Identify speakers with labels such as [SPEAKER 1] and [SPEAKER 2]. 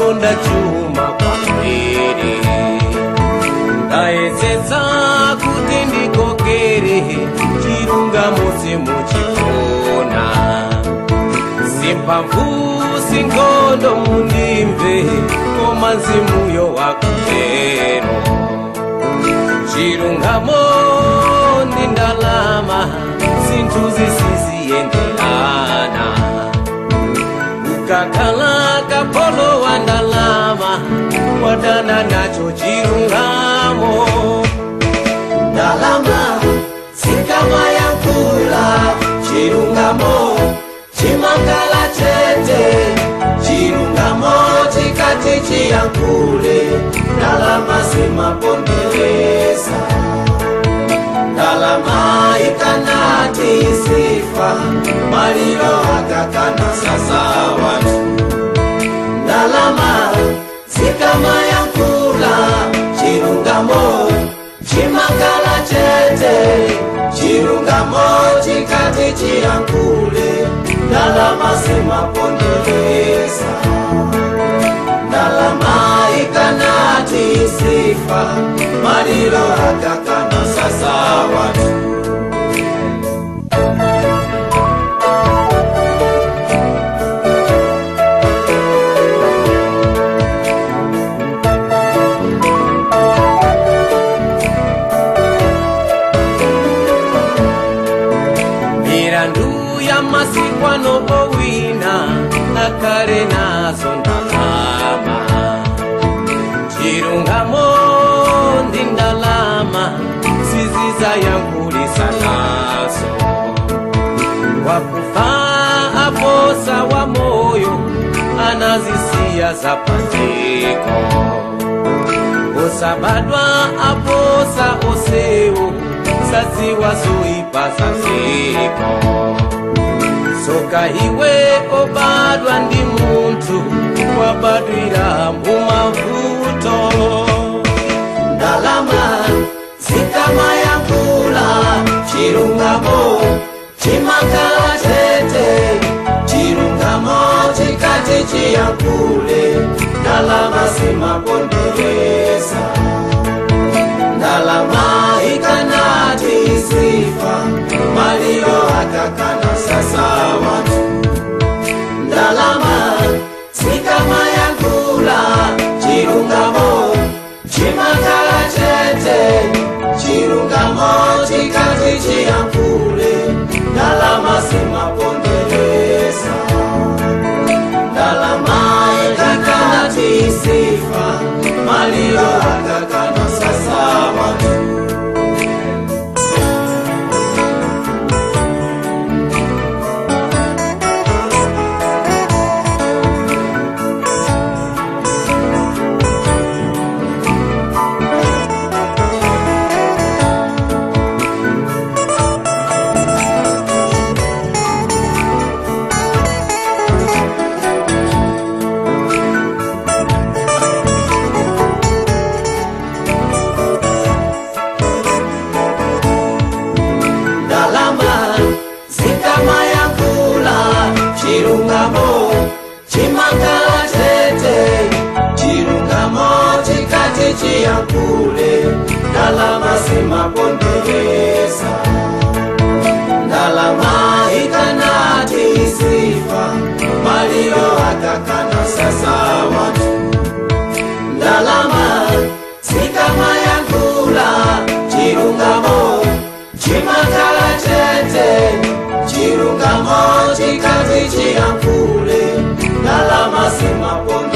[SPEAKER 1] Amakonda chuma kwambiri. Ndayesetsa kuti ndikokere chilungamo, simuchifuna. Simphamvu, sinkhondo, mundimve, koma mzimuyo wakutero. Chilungamo ndi ndalama zinthu zisiziyenderana. Ukakhala kapolo wa ndalama, wadana nacho chilungamo.
[SPEAKER 2] Ndalama zikamayankhula, chilungamo chimakhala chete. Chilungamo chikati chiyankhule, ndalama zimapondereza. Ndalama ikanati isifa, maliro akakana sasa watu. Ndalama zikamayankhula, chilungamo chimakhala chete. Chilungamo chikati chiyankhule, ndalama zimapondereza. Ndalama ikanati isifa, maliro akakana sasa watu.
[SPEAKER 1] Mirandu ya masiku ano, owina akale nazo ndalama. Chilungamo ndi ndalama sizizayankhulisa nazo. Wakufa aposa wa moyo, anazisiya zapatiko. Osabadwa aposa osewo, saziwa zoipa za ziko. Soka iwe obadwa ndi munthu, wabadwira mumavuto.
[SPEAKER 2] Ndalama zikamayankhula, chilungamo chimakhala chete. Chilungamo chikati chiyankhule, ndalama zimapondereza. Ndalama ikanati isifa, maliro akakana sasa watu. Ndalama zikamayankhula, chilungamo chimakhala chete. Chilungamo chikati chiyankhule, ndalama zimapondereza. Ndalama ikanati isifa, maliro akakana sasa watu. Ndalama zikamayankhula, chilungamo chimakhala chete. Chilungamo chikati chiyankhule, ndalama zimapondereza. Ndalama ikanati isifa, maliro akakana sasa watu. Ndalama zikamayankhula, chilungamo chimakhala chete. Chilungamo chikati chiyankhule, ndalama zimapondereza.